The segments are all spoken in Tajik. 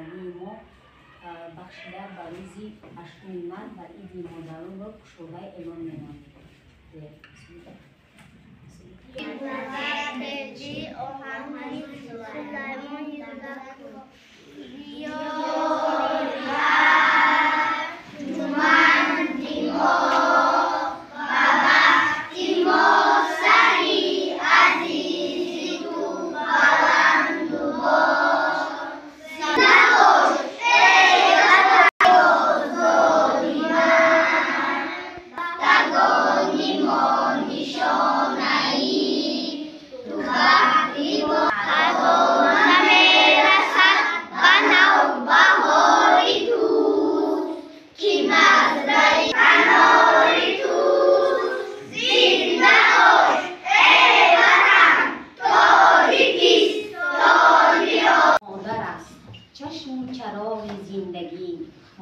анъанавии мо бахшида ба рӯзи 8 март ва иди модаронро кушода эълон менамоем.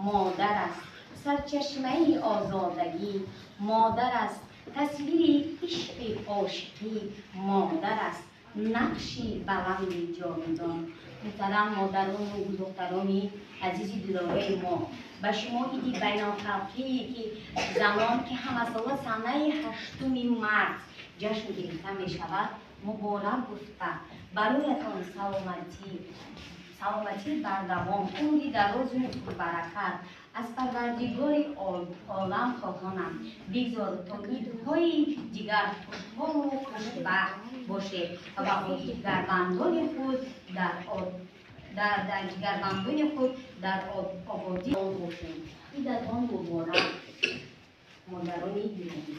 Модар аст сарчашмаи озодагӣ, модар аст тасвири ишқи ошиқӣ, модар аст нақши баланди ҷовидон. Муҳтарам модарону духтарони азизи дилораи мо, ба шумо иди байналхалқие ки занон ки ҳамасола санаи 8 март ҷашн гирифта мешавад, муборак гуфта, бароятон саломатии бардавом, умри дарозу пурбаракат аз Парвардигори олам хоҳонам. Бигзор то идҳои дигар хушҳолу хушбахт бошед ва бо ҷигарбандони худ дар ободӣ бошем. Идатон муборак, модарони гиромӣ.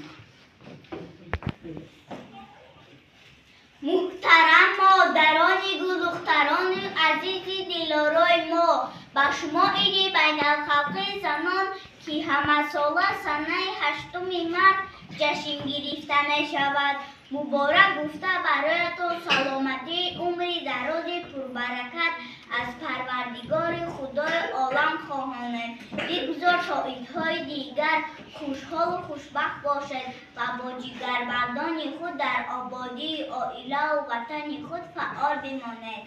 Муҳтарам модарони гулдухтарони азизи дилорои мо, ба шумо иди байналхалқии занон ки ҳамасола санаи 8 март ҷашн гирифта мешавад, муборак гуфта, бароятон саломатии умри дарози пурбаракат аз Парвардигори Худои олам хоҳонем. Бигзор то идҳои дигар хушҳолу хушбахт бошед ва бо ҷигарбандони худ дар ободии оилаву ватани худ фаъол бимонед.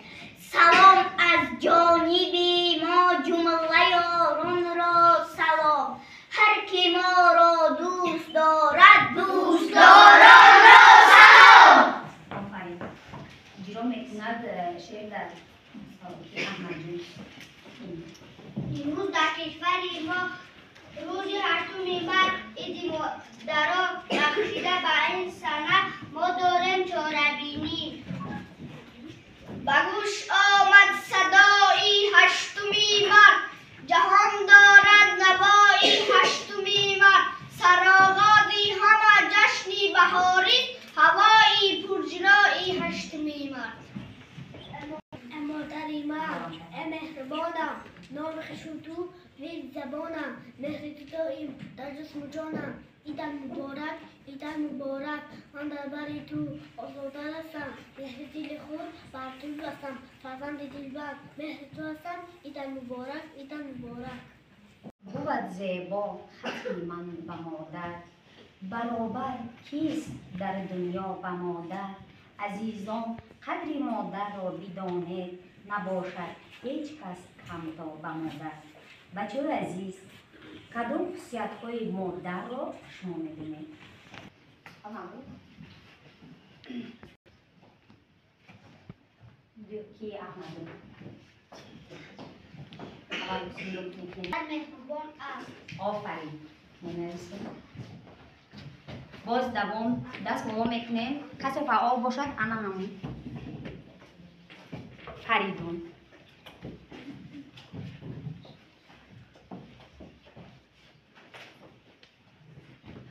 Салом аз ҷониби мо ҷумла ёронро салом. Ҳар ки моро дӯст дорад, дӯстдоронро салом. Офарин. Иҷро мекунад шеър дар Аҳмадҷон. Имрӯз дар кишвари мо рӯзи 8 март иди модарон бахшида ба ин сана мо дорем чорабинӣ. Ба гӯш омад садои 8 март, ҷаҳон дорад навои 8 март, сароғози ҳама ҷашни баҳорӣ, ҳавои пурҷилои 8 март. Модари ман, э меҳрубонам, номи хешу ту вирди забонам, меҳри ту доим дар ҷисму ҷонам. Идан муборак, идан муборак, ман дар бари ту озода ҳастам, меҳри дили худ бар ту бастам, фарзанди дилбар меҳри ту ҳастам. Идан муборак, идан муборак. Бувад зебо хати ман ба модар, баробар кист дар дунё ба модар? Азизон, қадри модарро бидонед, набошад ҳеҷ кас камто ба модар. Бачаҳои азиз, кадом хусусиятҳои модарро шумо медонед? Ки Аҳмадов? Меҳрубон аст. Офарин. Менависем. Боз давом даст боло мекунем. Касе фаъол бошад, ана ҳамон. Фаридун.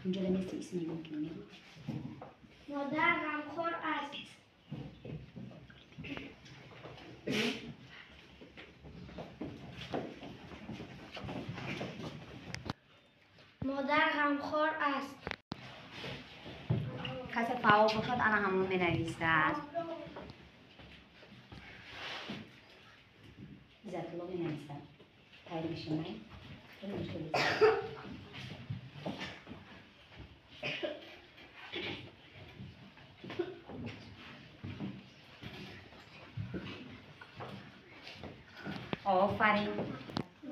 Ҳамҷода нести исм нигоҳ кунем. Модар ғамхор аст. Модар ғамхор аст. Касе фаъол бошад, ана ҳамон менависад. Иззатулло менависад. Тайёр мешавад? Хеле мушкил нест. Офарин.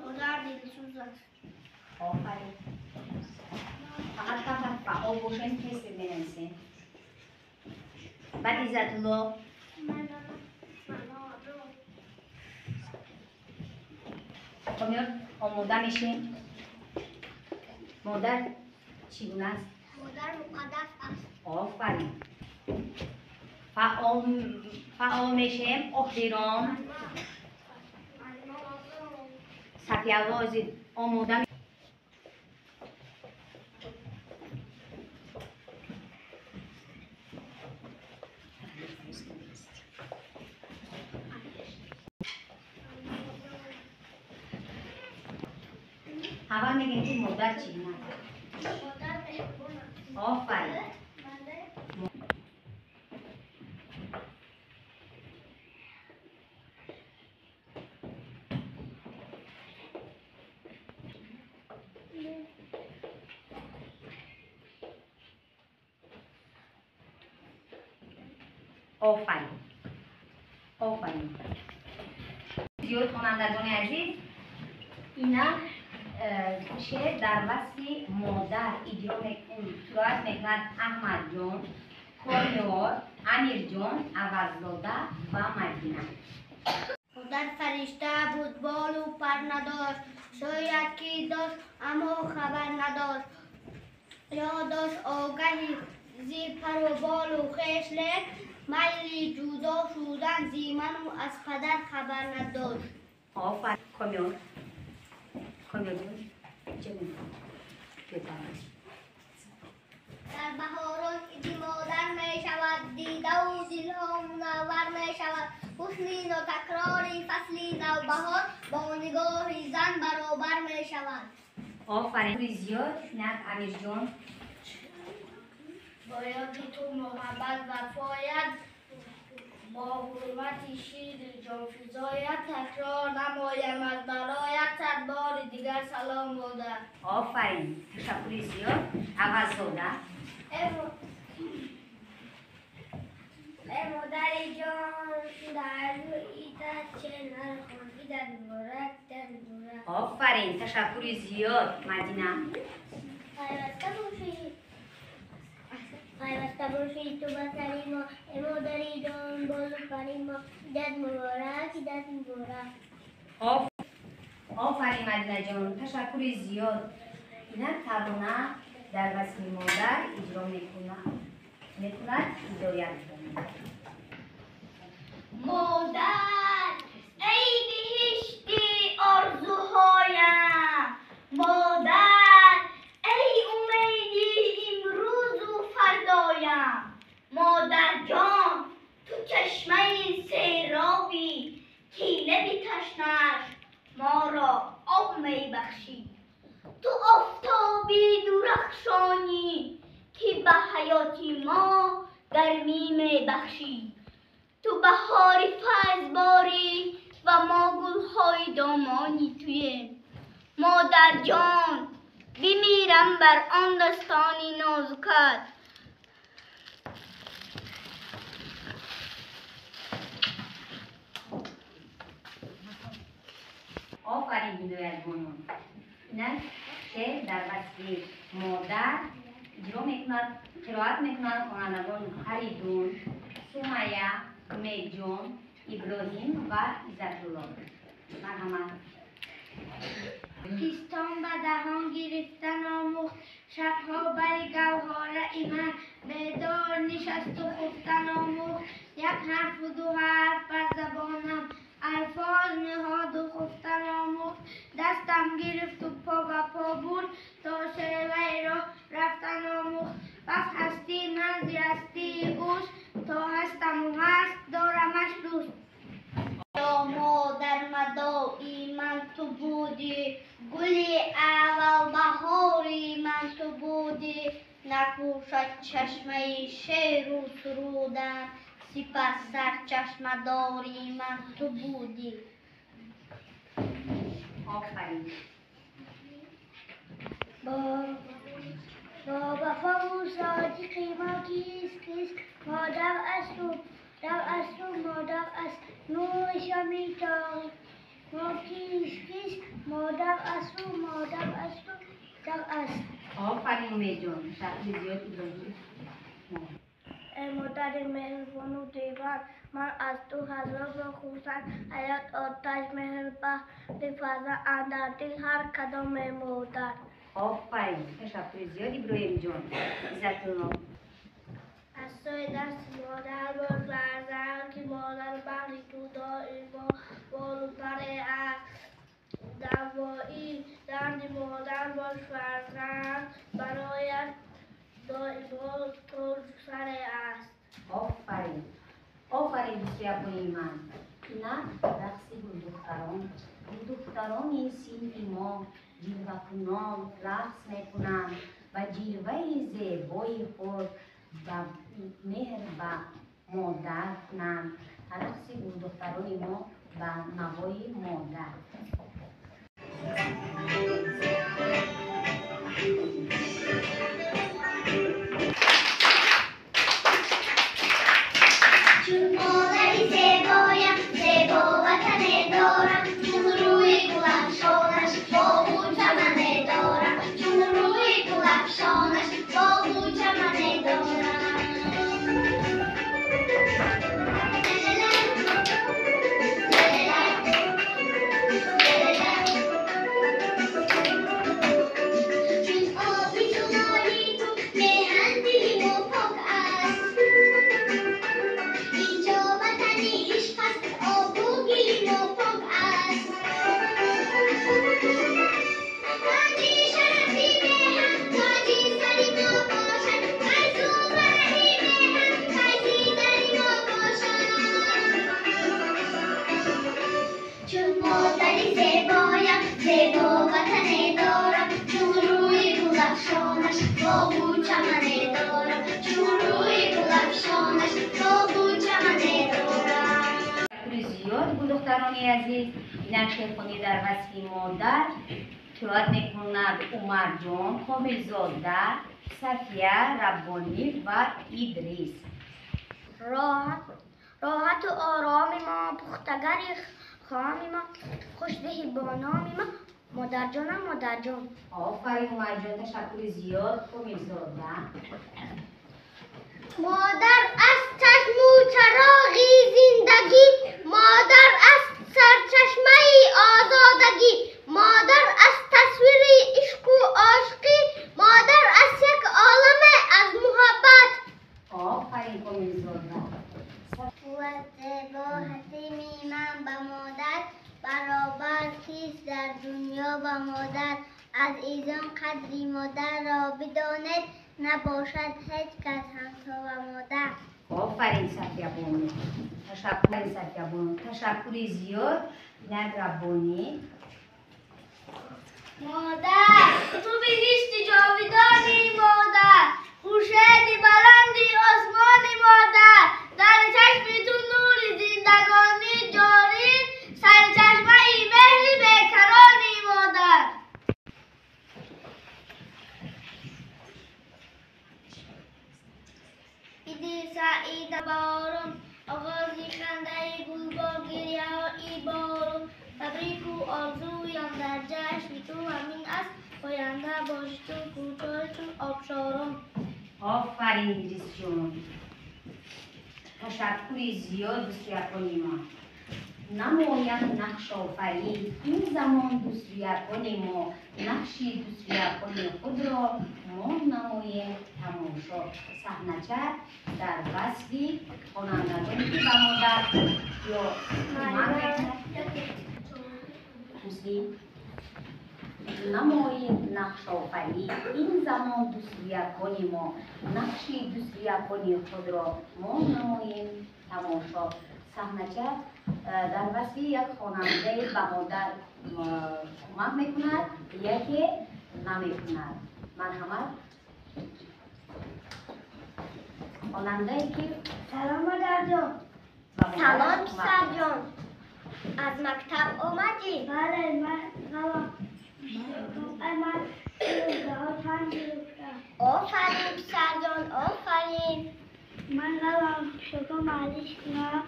Модар дилсӯз аст. Офарин. Фақат камтар фаъол бошем, тез менависем. Баъд Иззатулло. Комёр омода мешем. Модар чӣ гуна аст? Модар муқаддас аст. Офарин. Фаъол мешем. Охирон Сафиялло омода. Аввал мегӯем, ки модар чӣ гуна аст? Модар меҳрубон аст. Офарин. Офарин. Офарин. Зиёд хонандагони азиз, инак шеър дар васфи модар иҷро қироат мекунад Аҳмадҷон, Комёр, Амирҷон, Аваззода ва Мадина. Модар фаришта буд, болу пар надошт, шояд ки дошт, аммо хабар надошт. Ё дошт огаҳӣ зи пару болу хеш, лек майли ҷудо шудан зи ману аз падар хабар надошт. Офарин. Комёр. Комёрҷон, чӣ мегӯӣ? Дар баҳорон иди модар мешавад, дидаву дилҳо мунаввар мешавад. Ҳусни нотакрори фасли навбаҳор бо нигоҳи зан баробар мешавад. Офарин. Зиёд. Инак Амирҷон. Бо ёди ту муҳаббат вафоят, бо ҳурмати шири ҷонфизоят, такрор намоям аз бароят сад бори дигар салом модар. Офарин. Ташаккури зиёд. Аваззода. Эй модари ҷон, дар рӯи шеър нахон, идат муборак, идат муборак. Офарин. Ташаккури зиёд. Мадина. Пайваста бошӣ, пайваста бошӣ ту ба сари мо, эй модари ҷон, болу пари мо, идат муборак, идат муборак. Офарин, Мадинаҷон. Ташаккури зиёд. Инак тарона дар васфи модар иҷро мекунад Ҳидоят. Модар, эй биҳишти орзуҳоям, модар, эй умеди имрӯзу фардоям, модарҷон, ту чашмаи серобӣ, ки лаби ташнааш моро об мебахшӣ. Ту офтоби дурахшонӣ, ки ба ҳаёти мо гармӣ мебахшӣ. Ту баҳори файзборӣ ва мо гулҳои домони туем. Модарҷон, бимирам бар он дастони нозукат. Офарин, Ҳидоятбону. Инак шеър дар васфи модар иҷро мекунад, қироат мекунад хонандагон Фаридун, Сумая, Умедҷон, Иброҳим ва Иззатулло. Марҳамат. Пистон ба даҳон гирифтан омӯхт, шабҳо бари гавҳораи ман бедор нишасту хуфтан омӯхт. Як ҳарфу ду ҳарф бар забонам алфоз ниҳоду хуфтан омӯхт. Дастам гирифту по ба по бурд, то шеваи роҳ рафтан омӯхт. Пас ҳастии ман зи ҳастии ӯст, то ҳастаму ҳаст дорамаш дӯст. Ё модар, мадои ман ту будӣ, гули аввалбаҳори ман ту будӣ. Напӯшад чашмаи шеру сурудам, сипас сарчашмадори ман ту будӣ. Офарин. Бо вафову содиқи мо кист, кист модар асту, дар асту модар аст, нури шоми торик. мо киш киш модар аст у модар аст у дар аст. Офарин Умедҷон, ташаккури зиёд Иброҳим. Эй модари меҳрубону дилбар, ман аз ту ҳазор бор хурсанд. Ҳаёт оташ меҳр баҳри фарзанд, андар дил ҳар кадоме модар. Офарин, ташаккури зиёд Иброҳимҷон. Иззатулло. Аз сӯи дасти модар боз фарзанд, ки модар баҳри ту доимо болу паре аст. Давои дарди модар бош фарзанд, барояш доимо тоҷу саре аст. Офарин, офарин дӯстоякони ман. Инак рақси гулдухтарон. Гулдухтарони синфи мо ҷилвакунон рақс мекунанд ва ҷилваи зебои худ ба меҳр ба модар кунанд. Рақси гулдухтарони мо ба навои модар. Чун модари зебоям, зебо ватане дорам, чун рӯи гулафшонаш боғу чамане дорам, чун рӯи гулафшонаш боғу чамане дорам. Чун оби зулоли ту меҳан дили мо пок аст, инҷо ватани ишқ аст, обу гили мо пок аст. Тоҷи шарафи меҳан, тоҷи сари мо бошад, файзу фараҳи меҳан, файзи дари мо бошад. Чун модари зебоям, зебо ватане дорам, чун рӯи гулафшонаш боғу чамане дорам, чун рӯи гулафшонаш боғу чамане дорам. Ташаккури зиёд гулдухтарони азиз. Инак шеърхонӣ дар васфи модар қироат мекунад Умарҷон Комилзода, Сафия Раббонӣ ва Идрис. Роҳату ороми мо, пухтагари хоми мо, хушдиҳи бо номи мо, модарҷонам, модарҷон. Офарин Умарҷон, ташаккури зиёд Комилзода. Модар аст чашму чароғи зиндагӣ, модар аст сарчашмаи озодагӣ, модар аст тасвири ишқу ошиқӣ, модар аст як оламе аз муҳаббат. Офарин Комилзода. Қувват зебо ҳатими ман ба модар, баробар кист дар дунё ба модар. Аз изон қадри модарро бидонед, набошад ҳеҷ кас ҳамто ба модар. Офарин Сафиябону. Ташаккур Сафиябону. Ташаккури зиёд. Инак Раббонӣ. Модар, ту биҳишти ҷовидони модар, хуршеди баланди осмони модар, дар чашми ту нури зиндагонӣ ҷорӣ, сарчашмаи меҳри бекарони модар. Иди саида борон, оғози хандаи гул бо гиряҳои борон, табрику орзуям дар ҷашни ту ҳамин аст, поянда боши ту кӯчаи чун обшорон. Офарин Идрисҷон. Ташаккури зиёд дӯстоякони мо. Намояд нақшофарин ин замон дӯстоякони мо, нақши дӯстоякони худро мо намоем тамошо. Саҳнача дар васфи хонандагоне ки ба модар ё кӯмак мекунад. Муслим. Намоем нақшофарин ин замон дӯстоякони мо, нақши дӯстоякони худро мо намоем тамошо. Саҳнача дар васфи як хонандае ба модар кӯмак мекунад, яке намекунад. Марҳамат. Хонандае ки Салом модарҷон. ба модар Салом кӯмак писарҷон. Аз мактаб омадӣ? Бале, ман Офарин писарҷон, офарин. Ман равам шуко маълиш кунам.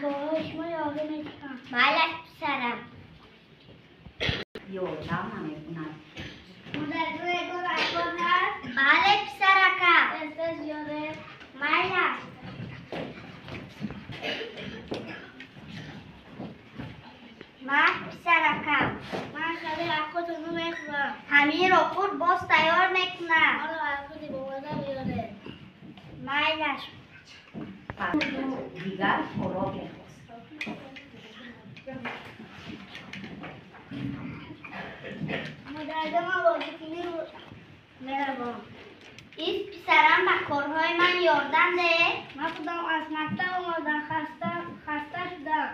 корҳои шумо ёрӣ мекунам. Майлаш, писарам. Ёрдам намекунад. Модарҷон, ягон акор ҳаст? Бале, писаракам. Тез-тез ёре. Майлаш. Ман, писаракам. Ман хеле акотро мехӯрам. Ҳаминро хӯр, боз тайёр мекунам. Маро акоти бомаза биёре. Майлаш. Дигар хӯрок мехост. Модарҷон, ман бозикунӣ меравам. Ис, писарам, ба корҳои ман ёрдам деҳ. Ман худам аз мактаб омадам, хаста шудам.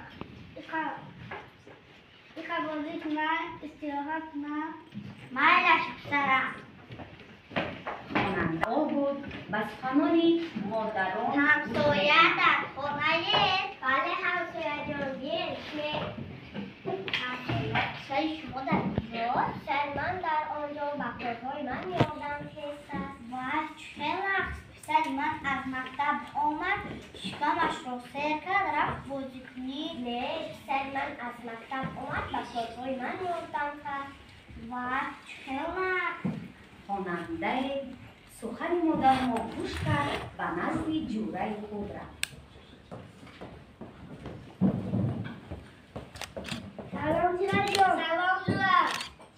Иқа бозӣ кунам, истироҳат кунам. Майлаш, писарам. Хонанда буд, ба суханони модарон. Ҳамсоя дар хонае? Бале, ҳамсояҷон, ҳамсоя, писари шумо дар куҷост? Писари ман дар он ҷо ба корҳои ман ёрдам кардааст. Ва чӣ нақс? Писари ман аз мактаб омад, шикамашро сер кард, рафт бозикунӣ. Не, писари ман аз мактаб омад, ба корҳои ман ёрдам кард. Ва чӣ нақс? Хонандае сухани модарро гӯш кард, ба назди ҷӯраи худ рафт. Салом, ҷӯраҷон. Салом, ҷӯра.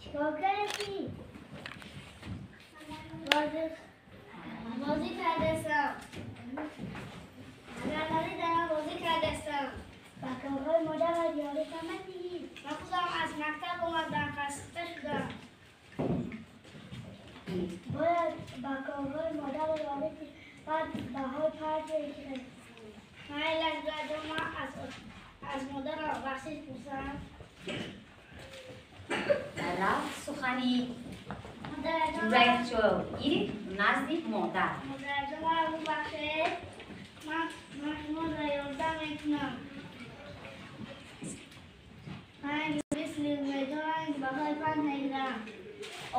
Чикор кардӣ? Бозӣ кардастам. Агар дарам бозӣ кардастам. Ба корҳои модарат ёрӣ намедиҳӣ? Ман худам аз мактаб омадам, хаста шудам. Бояд ба корҳои модарат ёрӣ диҳӣ, баъд баҳои панҷ мегирӣ. Майлаш, ҷӯраҷон, ман аз модарам бахшиш пурсам. Рафт, сухани ҷӯраи гирифт назди модар. Модарҷон, маро бубахшед. Ман шуморо ёрдам мекунам. Ман инглис медонам, баҳои панҷ мегирам.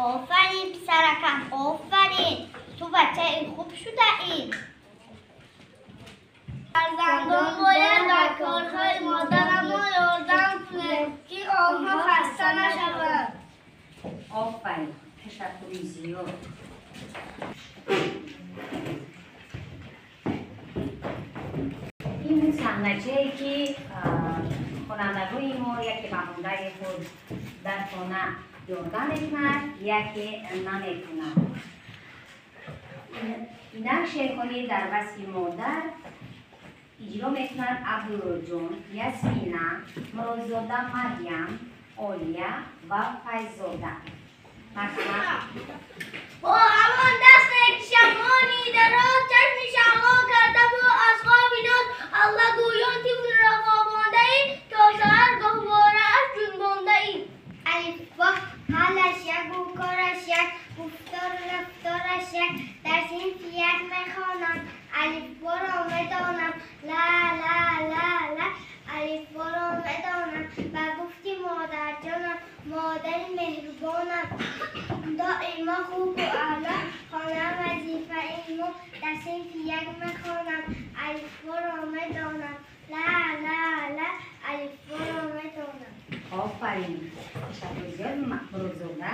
Офарин, писаракам, офарин. Ту бачаи хуб шудаӣ. Фарзандон бояд ба корҳои модарамон ёрдам кунем, ки онҳо хаста нашаванд. Офарин, ташаккури зиёд. Ин буд саҳначае, ки хонандагони мо яке ба модари худ дар хона ёрдам мекунад, яке намекунад. Инак шеърхонӣ дар васфи модар иҷро мекунад Абдуллоҷон, Ясмина, Муродзода Марьям, Олия ва Файзода. Марҳамат. Бо ҳамон дасте, ки шамони дароз, чашми шаҳло карда бо аз хоби ноз, аллагӯён тифлро хобондаӣ, то саҳар гоҳворааш ҷунбондаӣ. Алифбо ҳалаш яку кораш як, гуфтору рафтораш як, дар синфи як мехонам, алифборо медонам, ла ла ла ла, алифборо медонам. Ба гуфти модарҷонам, модари меҳрубонам, доимо хубу аъло, хона вазифаи мо, дар синфи як мехонам, алифборо медонам, ла ла ла, алифборо медонам. Офарин, ташаккури зиёд, Муродзода.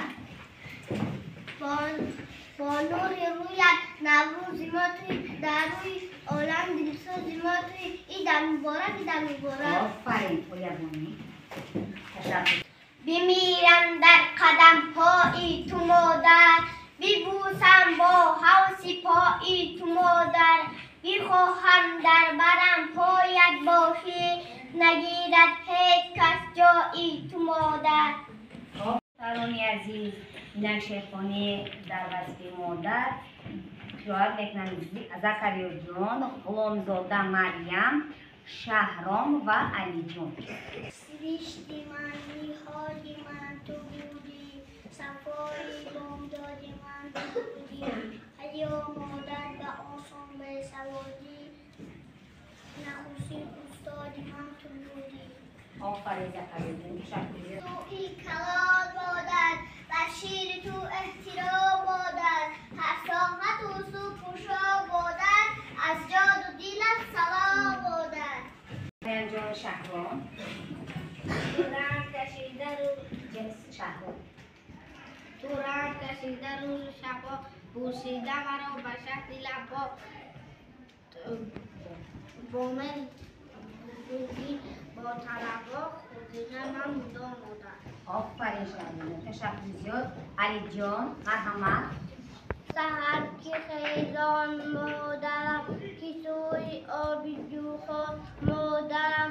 Бо нури рӯят наврӯзи мо туй, дар рӯи олам дилсӯзи мо туй, идан муборак, идан муборак. Офарин, Оябонӣ, ташаккур. Бимирам дар қадамҳои ту, модар, бибӯсам бо ҳавси пои ту, модар, бихоҳам дар барам поят бошӣ, нагирад ҳеҷ кас ҷои ту, модар. Духтарони азиз, инак шеърхонӣ дар васфи модар қироат мекунанд Закариёҷон, Ғуломзода Марьям, Шаҳром ва Алиҷон. Сиришти ман, ниҳоли ман ту будӣ, сафои бомдоди ман ту будӣ. Ҳаё модар, ба осон бесаводӣ, нахустин устоди ман ту будӣ. Офарин, Закариёҷон, ташаккур. Туи калон модар, ба шири ту эҳтиром модар, ҳар соату субҳу шом модар, аз ҷону дилат салом модар. Марьямҷон, Шаҳром. تو رنج کشیده روز و شبا، بوسیده مرا به شهد لبا، با من بزرگی با طلبا، خودیده من مدام مادر. آفرین شهرام، تشکر زیاد. علی جان مرحمت. سحر که خیزان مادرم، که سوی آبی جوخان مادرم،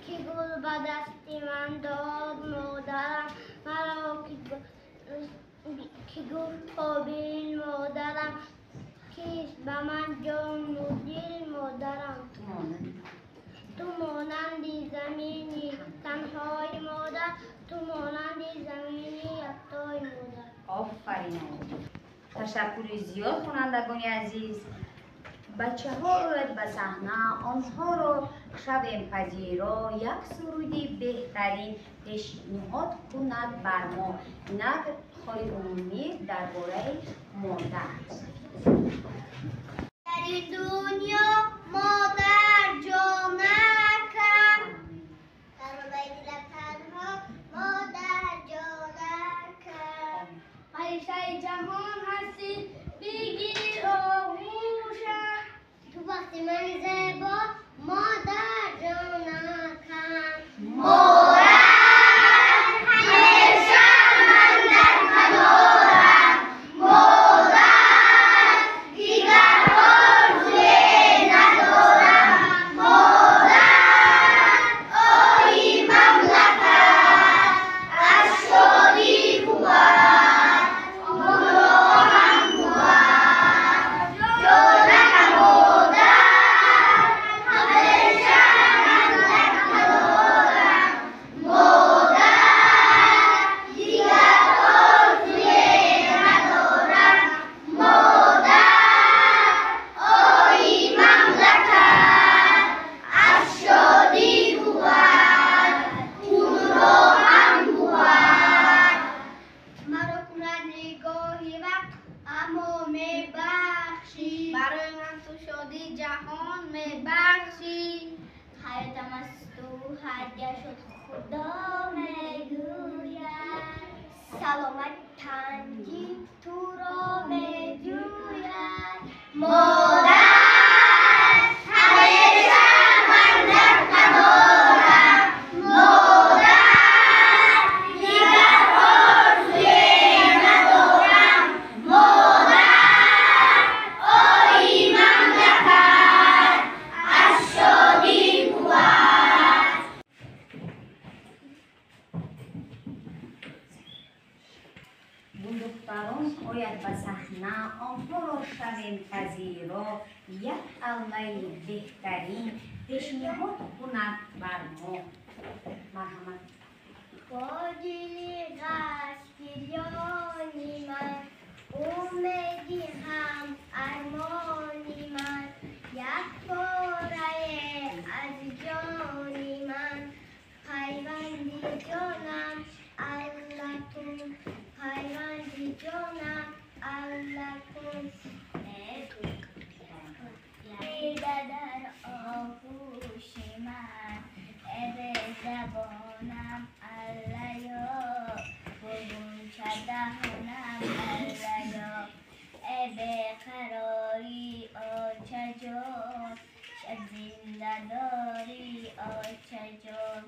که گل به دست من داد مادرم، مرا که گفت قابل مادرم، کیست به من جان و دل مادرم. تو مانندی زمینی تنهای مادر، تو مانندی زمینی یکتای مادر. آفرین. ташаккури зиёд, хонандагони азиз. Бачаҳо ояд ба саҳна, онҳоро шавем пазиро, як суруди беҳтарин пешниҳод кунад бар мо. Инак хори умумӣ дар бораи модар. Дар ин дунё модар ҷонакам, таронаи дилам танҳо модар ҷонакам. Паришаи ҷаҳон ҳастӣ, бигир оғӯшам, ту вақти ман зебо модар ҷонакам. Модар ҳамеша ман дар канорам, модар дигар орзуе надорам, модар ои мамлакат аз шодӣ бувад, гумроҳам бувад, ҷонакам модар ҳамеша ман дар канорам, модар дигар орзуе надорам, модар ои мамлакат аз шодӣ бувад, гумроҳам бувад. Маро кунад нигоҳи вақт, аммо мебахшӣ, барои ман ту шодии ҷаҳон мебахшӣ. Ҳаётам аз ту ҳадя шуд, Худо мегӯяд, саломат танҷи туро меҷӯяд. Модар ҳамеша ман дар канорам, модар дигар орзуе надорам, модар ои мамлакат аз шодӣ бувад. Гулдухтарон ояд ба саҳна, онҳоро шавем пазиро, як аллаи беҳтарин пешниҳод кунад бар мо. Марҳамат. Бо дили ғаш гирёни ман, умеди ҳам армони ман, як порае аз ҷони ман, пайванди ҷонам Алла кун, пайванди ҷонам Алла кун. Дида дар оғӯши ман, э забонам Аллаё, бугунча даҳонам Аллаё, э беқарорӣ очаҷон, шаб зиндадорӣ очаҷон,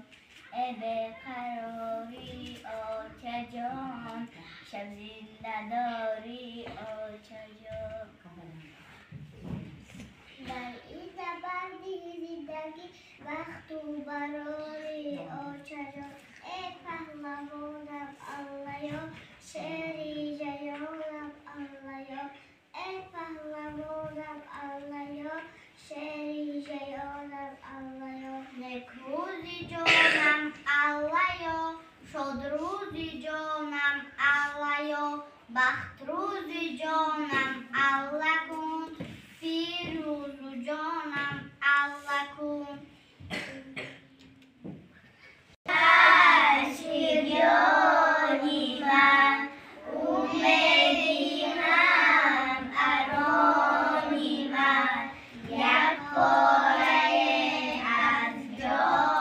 э беқарорӣ очаҷон, шаб зиндадорӣ очаҷон. Дар ин набарди зиндагӣ бахту барори очаҷон, э паҳлавонам Аллаё, шери ҷаёнам Аллаё, э паҳлавонам Аллаё, шери ҷаёнам Аллаё. Некрӯзи ҷонам Аллаё, шодрӯзи ҷонам Аллаё, бахтрӯзи ҷонам Алла кун, фирӯзу ҷонам Алла кун. Ширёни ман, умеди ҳам армони ман, як порае аз ҷон.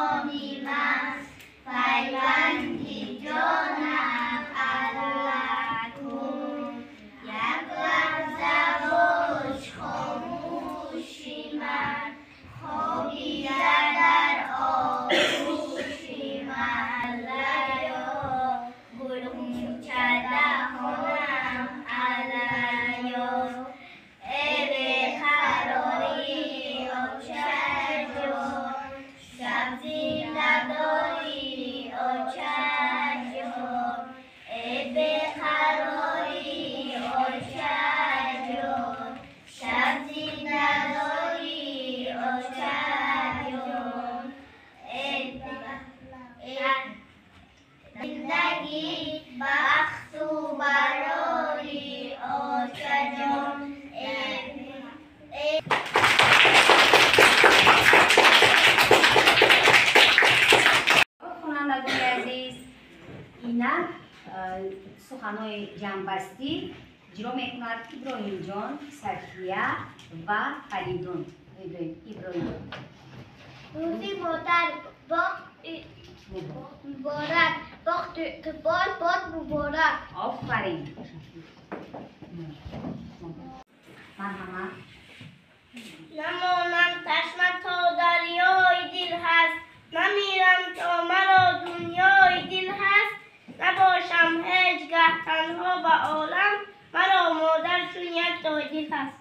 Бахту барори очаҷон. Хонандагони азиз, инак суханҳои ҷамъбастӣ иҷро мекунад Иброҳимҷон, Сафия ва Фаридун. Иброҳим. Рӯзи модар муборак, бахту иқбол бод муборак. Офарин. Марҳамат. Намонам ташна то дарёи дил ҳаст, намирам то маро дунёи дил ҳаст. Набошам ҳеҷ гаҳ танҳо ба олам, маро модар чун як ҷои дил ҳаст.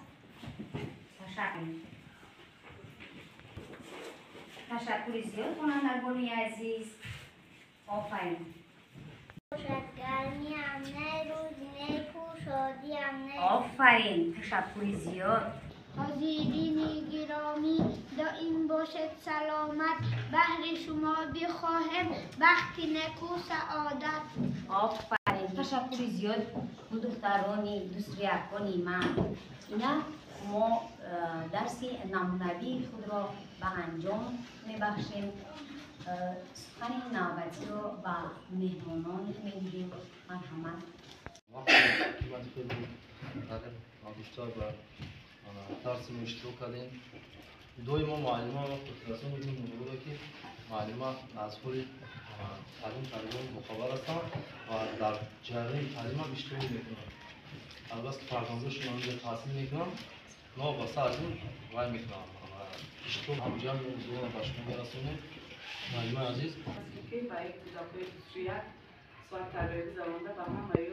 Ташаккури зиёд, хонандагони азиз. Офарин. Бошад гармиам не, рӯзи неку шодиам не. Офарин, ташаккури зиёд. Ҳозирини гиромӣ, доим бошед саломат, баҳри шумо бихоҳем бахти неку саодат. Офарин, ташаккури зиёд, духтарони дӯстриякони ман. Инак мо дарси намунавии худро ба анҷом мебахшем. Сухани навбатиро ба меҳмонон медиҳем. Марҳамат. Дарси мо иштирок кардем. Доимо муаллима хотиррасон мебуда, ки муаллима аз ҳоли таълим тарбия бохабар ҳастанд ва дар ҷараёни таълимам иштирок мекунанд. Албатта фарзандошон онҷо таҳсил мекунанд, новобаста аз ин вай мекунанд. Иштирок ҳамҷамъ мавзӯъро ба шумо мерасонем. Муаллимаи азиз, ки ба як кӯдакҳои 21 соат тарбия гузаронда ба ҳамаи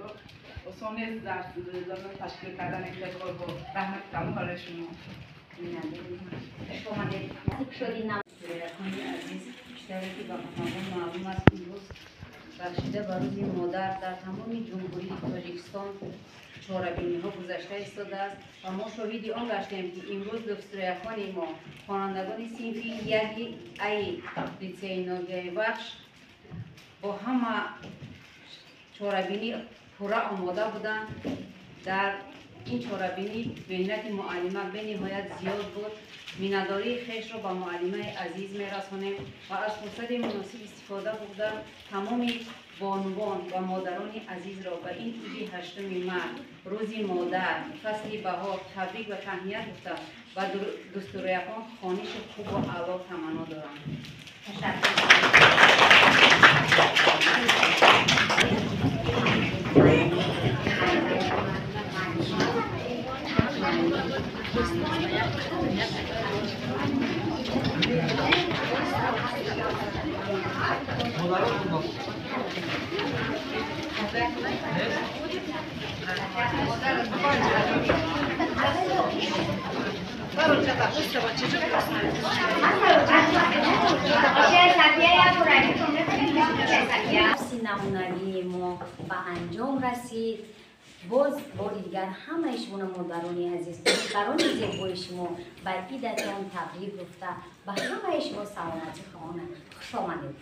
осон нест дарс додан, ташкил кардани хел корҳо. Раҳмати тамом барои шумо. Дӯстони азиз, чизе ки ба ҳамагон маълум аст, имрӯз бахшида ба рӯзи модар дар тамоми Ҷумҳурии Тоҷикистон чорабиниҳо гузашта истодааст ва мо шоҳиди он гаштем, ки имрӯз дӯстроякони мо, хонандагони синфи яки аи литсеи ноҳияи Вахш бо ҳама чорабинӣ пурра омода буданд. Дар ин чорабинӣ меҳнати муаллима бениҳоят зиёд буд. Миннатдории хешро ба муаллимаи азиз мерасонем ва аз фурсати муносиб истифода бурда тамоми бонувон ва модарони азизро ба ин иди 8 март, рӯзи модар, фасли баҳор табрик ва таҳният гуфта ва дӯстуроякон хониши хубу аъло таманно дорам. Намунавии мо ба анҷом расид. Боз бори дигар ҳамаи шумо модарони азиз, духтарони зебои шумо ба идатон табрик гуфта ба ҳамаи шумо саломатӣ хоҳонам. Хуш омадед.